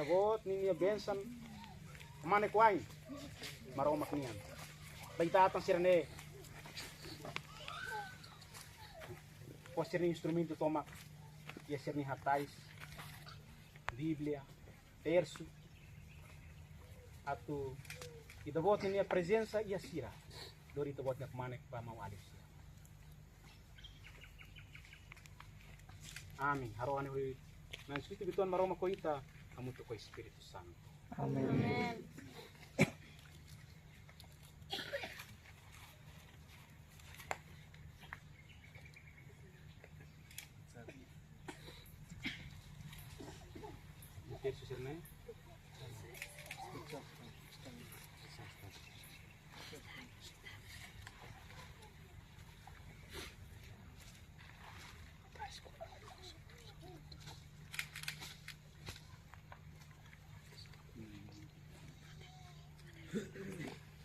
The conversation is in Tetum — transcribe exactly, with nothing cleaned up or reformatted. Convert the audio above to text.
Ita-Boot ninia bensaun, Maromak nian. Ba ita-boot sira-ne'e, fó sira-nia instrumentu tomak, iha sira-nia hatais, Bíblia, tersu, atu Ita-Boot ninia prezensa iha sira, lori Ita-Boot nia kmanek ba maun-alin sira. Amen. Ha'u rona hodi Na'i Jesus Kristu, Tuhan Maromak, ho ita, hamutuk ho Espíritu Santu. Amen.